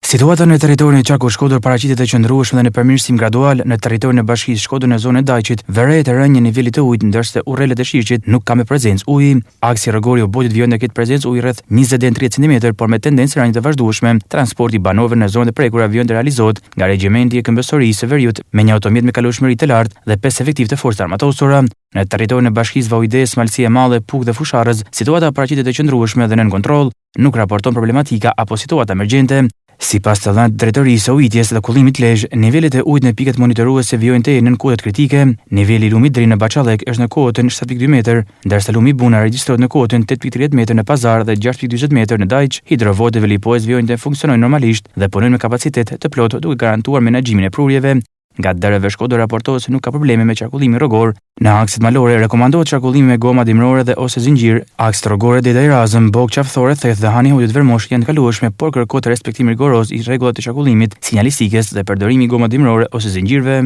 Situata në territorin e qarkut Shkodër paraqitet e qëndrueshme dhe në përmirësim gradual. Në territorin e Bashkisë Shkodër në zonën e Dajçit vërehet rënie e nivelit të ujit, ndërsa urrelet e Shirqit nuk ka më prezencë uji. Aksi rrugor i Obotit vijon të ketë prezencë uji rreth 20 deri në 30 centimetër, por me tendencë rënie të vazhdueshme. Transporti i banorëve në zonat e prekura vijon të realizohet nga Regjimenti i Këmbësorisë së Veriut me një automjet me kalueshmëri të lartë dhe pesë efektivë të forcave të armatosura. Në territorin e Bashkisë Vau i Dejës, Malësi e Madhe, Pukë dhe Fushë-Arrëz, situata paraqitet e qëndrueshme dhe nën kontroll. Nuk raporton problematika apo situata emergjente. Sipas të dhënave të Drejtorisë së Ujitjes dhe Kullimit Lezhë, nivelet e ujit në pikat monitoruese vijojnë të jenë nën kuotat kritike. Niveli i lumit Drin në Bahçallëk është në kuotën 7,2 metër, ndërsa lumi Buna regjistrohet në kuotën 8,30 metër në Pazar dhe 6,40 metër në Dajç. Hidrovodet e Velipojës vijojnë të funksionojnë normalisht dhe punojnë me kapacitet të plotë duke garantuar menaxhimin e prurjeve. Nga DRV Shkodër raportohet se nuk ka probleme me qarkullimin rrugor. Në akset malore rekomandohet qarkullimi me goma dimërore dhe ose zinxhirë. Akset rrugore Dedaj Razëm, Bogë Qafë Thore, Theth dhe Han i Hotit Vermosh janë të kalueshme, por kërkohet respektim rigoroz i rregullave të qarkullimit, sinjalistikës dhe përdorimi i gomave dimërore ose zinxhirëve.